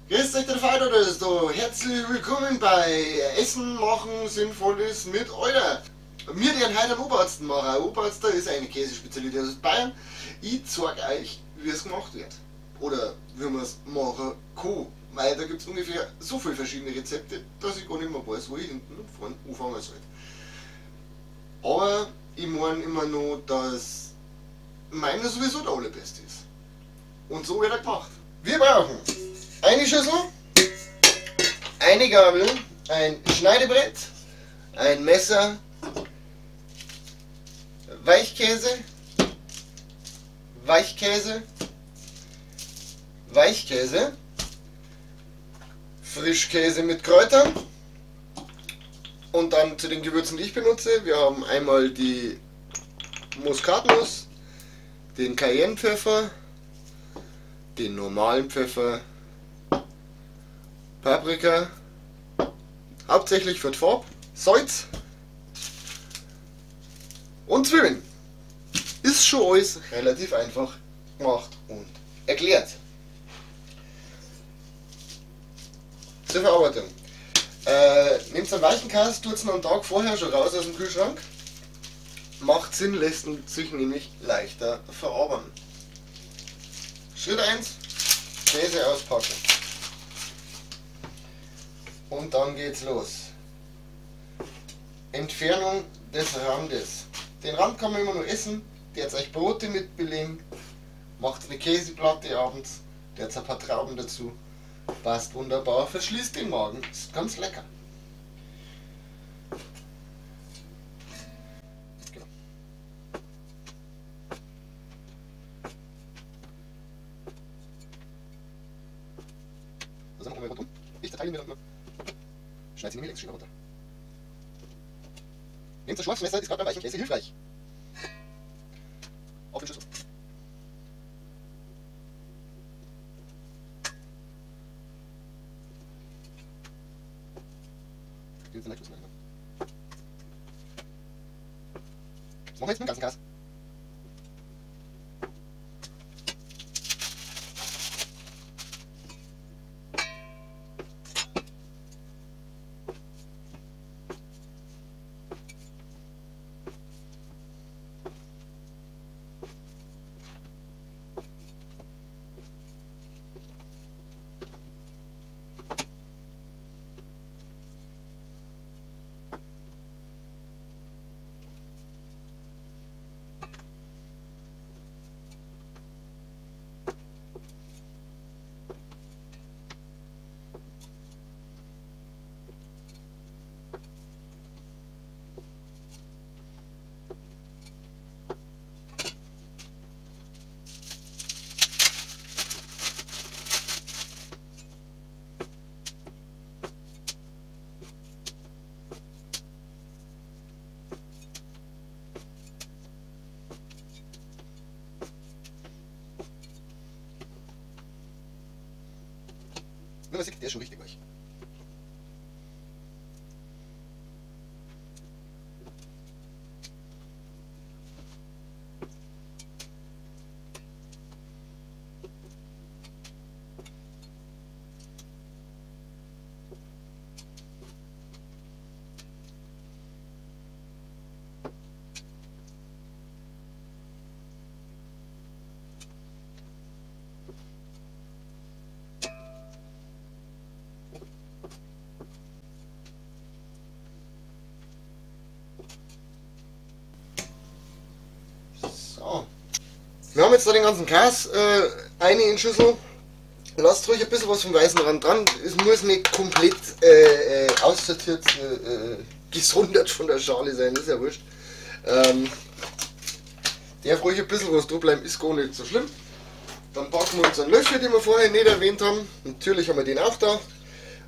Grüßt euch, der Fighter ist da. Herzlich willkommen bei Essen machen Sinnvolles mit Euler. Wir werden heute einen Obatzten machen. Ein Obatzter ist eine Käsespezialität aus Bayern. Ich zeig euch, wie es gemacht wird. Oder wie man es machen kann. Weil da gibt es ungefähr so viele verschiedene Rezepte, dass ich gar nicht mehr weiß, wo ich hinten und vorne anfangen soll. Aber ich meine immer noch, dass meiner sowieso der allerbeste ist. Und so wird er gemacht. Wir brauchen eine Schüssel, eine Gabel, ein Schneidebrett, ein Messer, Weichkäse, Weichkäse, Weichkäse, Frischkäse mit Kräutern und dann zu den Gewürzen, die ich benutze. Wir haben einmal die Muskatnuss, den Cayennepfeffer, den normalen Pfeffer, Paprika, hauptsächlich für die Farbe, Salz und Zwiebeln. Ist schon alles relativ einfach gemacht und erklärt. Zur Verarbeitung. Nehmt einen weichen Käse, tut ihn am Tag vorher schon raus aus dem Kühlschrank. Macht Sinn, lässt sich nämlich leichter verarbeiten. Schritt 1, Käse auspacken. Und dann geht's los. Entfernung des Randes. Den Rand kann man immer nur essen. Der hat euch Brote mit belegen. Macht eine Käseplatte abends. Der hat ein paar Trauben dazu. Passt wunderbar. Verschließt den Magen. Ist ganz lecker. Genau. Das machen wir rundum. Ich zerteile mir dann immer. Schneid sie nämlich längs schön runter. Nehmt das scharfes Messer, ist gerade beim weichen Käse hilfreich. Auf den Schüssel. Das machen wir jetzt mit dem ganzen Käse. Der ist schon richtig weich. So. Wir haben jetzt da den ganzen Käse eine in Schüssel. Lasst ruhig ein bisschen was vom weißen Rand dran. Es muss nicht komplett aussortiert, gesondert von der Schale sein, ist ja wurscht. Darf ruhig ein bisschen was dran bleiben, ist gar nicht so schlimm. Dann packen wir unseren Löffel, den wir vorher nicht erwähnt haben. Natürlich haben wir den auch da.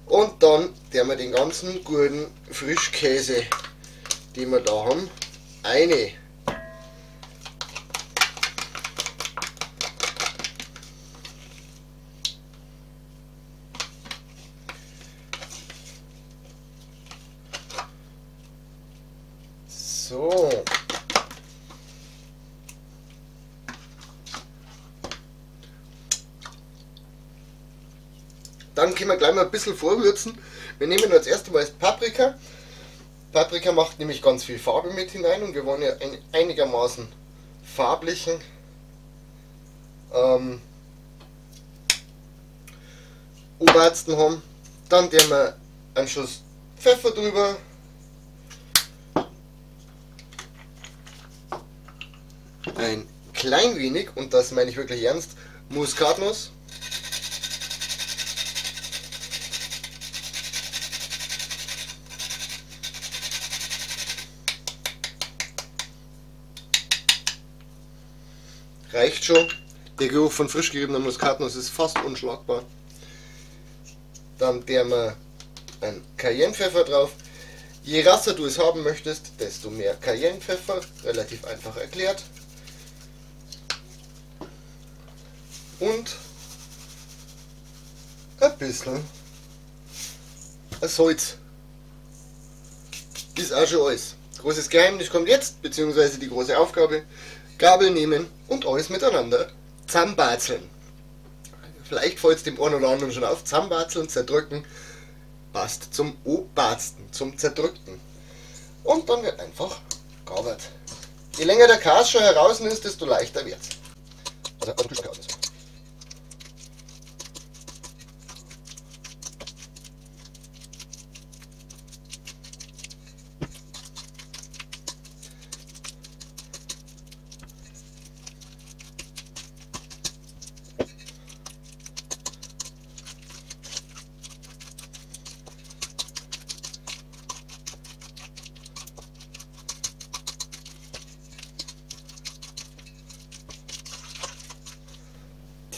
Und dann werden wir den ganzen guten Frischkäse, den wir da haben, eine. So. Dann können wir gleich mal ein bisschen vorwürzen. Wir nehmen als erstes mal Paprika. Paprika macht nämlich ganz viel Farbe mit hinein und wir wollen ja einen einigermaßen farblichen Obersten haben. Dann nehmen wir einen Schuss Pfeffer drüber. Ein klein wenig, und das meine ich wirklich ernst, Muskatnuss. Reicht schon. Der Geruch von frisch geriebener Muskatnuss ist fast unschlagbar. Dann der wir ein Cayennepfeffer drauf. Je rasser du es haben möchtest, desto mehr Cayennepfeffer. Relativ einfach erklärt. Und ein bisschen Salz. Ist auch schon alles. Großes Geheimnis kommt jetzt, beziehungsweise die große Aufgabe. Gabel nehmen und alles miteinander zusammenbatzeln. Vielleicht fällt es dem einen oder anderen schon auf. Zusammenbatzeln, zerdrücken, passt zum Obersten, zum Zerdrückten. Und dann wird einfach gabelt. Je länger der Käse schon heraus ist, desto leichter wird's. Also, aus dem Kühlschrank heraus ist.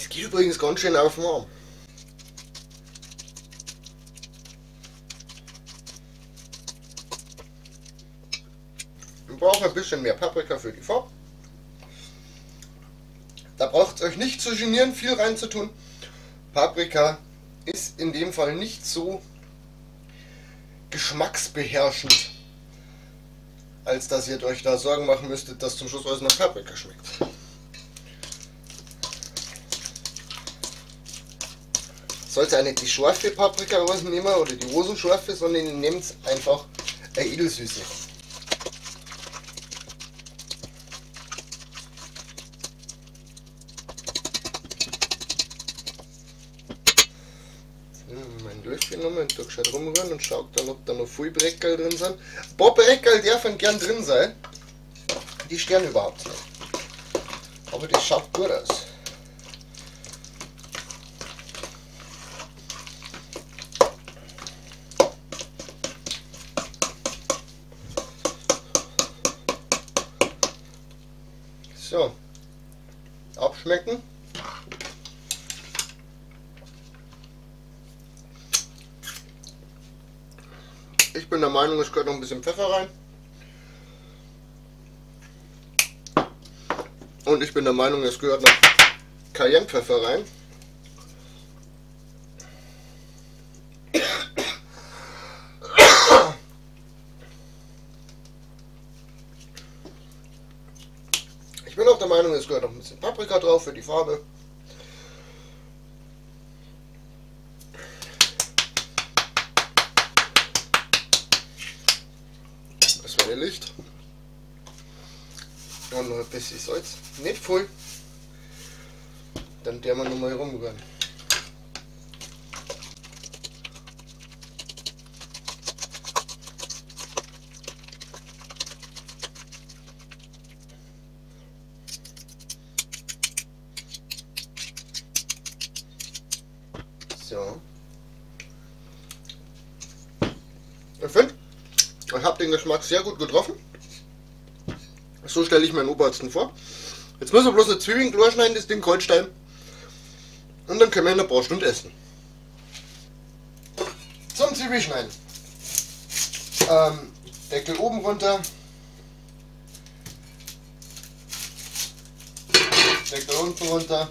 Geht übrigens ganz schön auf den Arm. Wir brauchen ein bisschen mehr Paprika für die Farbe. Da braucht es euch nicht zu genieren, viel reinzutun. Paprika ist in dem Fall nicht so geschmacksbeherrschend, als dass ihr euch da Sorgen machen müsstet, dass zum Schluss alles nach Paprika schmeckt. Sollt ihr auch nicht die scharfe Paprika rausnehmen oder die Rosenscharfe, sondern ihr nehmt einfach eine Edelsüße. Jetzt nehmen wir meinen Löffel nochmal und da gescheit rumrühren und schaut dann, ob da noch viel Breckerl drin sind. Ein paar Breckerl dürfen gern drin sein, die stören überhaupt nicht. Aber das schaut gut aus. So, abschmecken. Ich bin der Meinung, es gehört noch ein bisschen Pfeffer rein. Und ich bin der Meinung, es gehört noch Cayennepfeffer rein. Ich bin auch der Meinung, es gehört noch ein bisschen Paprika drauf für die Farbe. Das war der Licht. Und noch ein bisschen Salz. Nicht voll. Dann der wir nochmal rumrühren. So. Ich finde, ich habe den Geschmack sehr gut getroffen. So stelle ich mir einen Obersten vor. Jetzt müssen wir bloß eine Zwiebeln klar schneiden, das Ding kalt stellen. Und dann können wir in ein paar Stunden essen. Zum Zwiebelschneiden. Deckel oben runter. Deckel unten runter.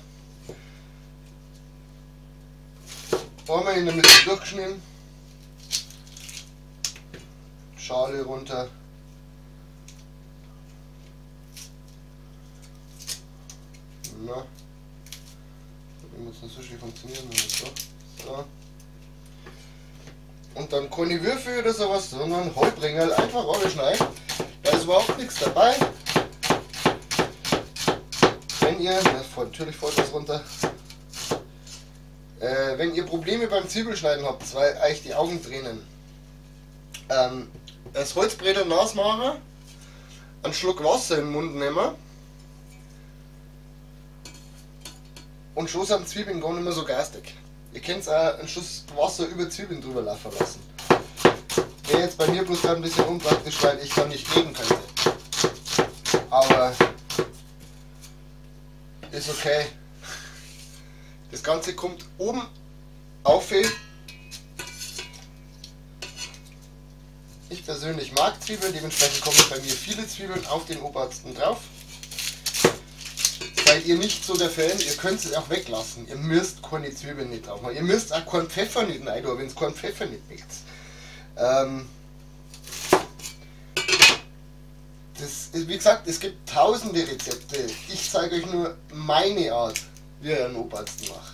Einmal in der Mitte durchgeschnitten. Schale runter. Na, das muss nicht so schön funktionieren. So. So. Und dann keine Würfel oder sowas, sondern Halbringerl einfach runterschneiden. Da ist überhaupt nichts dabei. Wenn ihr, natürlich fällt das runter, wenn ihr Probleme beim Zwiebelschneiden habt, weil euch die Augen tränen, das Holzbretter nass machen, einen Schluck Wasser im Mund nehmen und schon sind Zwiebeln gar nicht mehr so garstig. Ihr könnt auch einen Schuss Wasser über Zwiebeln drüber laufen lassen. Wäre jetzt bei mir bloß ein bisschen unpraktisch, weil ich dann nicht reden könnte. Aber ist okay. Das Ganze kommt oben auf. Ich persönlich mag Zwiebeln, dementsprechend kommen bei mir viele Zwiebeln auf den Obatzdn drauf. Seid ihr nicht so der Fan, ihr könnt es auch weglassen. Ihr müsst keine Zwiebeln nicht drauf machen. Ihr müsst auch keinen Pfeffer nicht rein, wenn es keinen Pfeffer nicht mögt. Das ist, wie gesagt, es gibt tausende Rezepte. Ich zeige euch nur meine Art, wie ich einen Obatzdn mache.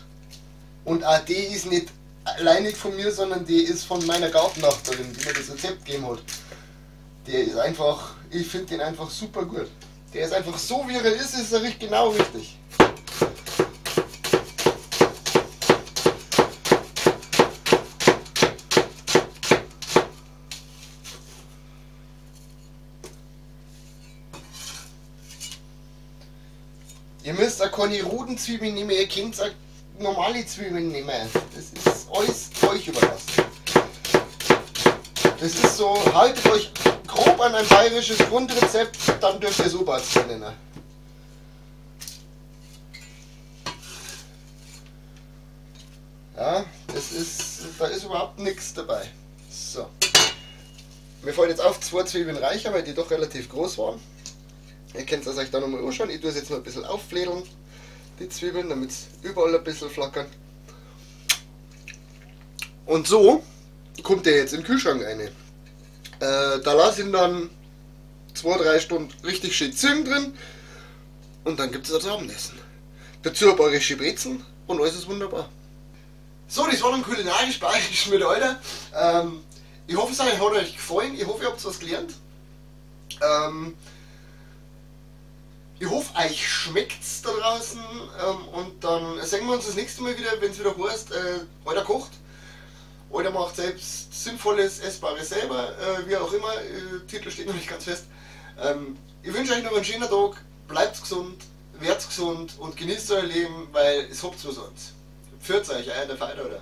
Und auch die ist nicht alleinig von mir, sondern die ist von meiner Gartennachterin, die mir das Rezept gegeben hat. Der ist einfach, ich finde den einfach super gut. Der ist einfach so, wie er ist, ist er richtig, genau richtig. Ihr müsst auch keine roten Zwiebeln nehmen, ihr könnt auch normale Zwiebeln nehmen. Das ist alles euch überlassen. Das ist so, haltet euch grob an ein bayerisches Grundrezept, dann dürft ihr es Obatzdn nennen. Ja, das ist, da ist überhaupt nichts dabei. So. Mir fällt jetzt auf, 2 Zwiebeln reicher, weil die doch relativ groß waren. Ihr könnt es euch da nochmal anschauen. Ich tue es jetzt noch ein bisschen aufflädeln, die Zwiebeln, damit es überall ein bisschen flackern. Und so kommt der jetzt in den Kühlschrank rein. Da lasse ich ihn dann 2-3 Stunden richtig schön ziehen drin und dann gibt es das Abendessen. Dazu ein paar bayerische Brezen und alles ist wunderbar. So, das war dann kulinarisch bayerisch mit Alter. Ich hoffe, es hat euch gefallen. Ich hoffe, ihr habt was gelernt. Ich hoffe, euch schmeckt's da draußen. Und dann sehen wir uns das nächste Mal wieder, wenn es wieder heißt, Alter kocht. Oder macht selbst Sinnvolles, Essbares selber, wie auch immer, Titel steht noch nicht ganz fest. Ich wünsche euch noch einen schönen Tag, bleibt gesund, werdet gesund und genießt euer Leben, weil es habt was sonst. Pfiat euch, euer der Feider, oder?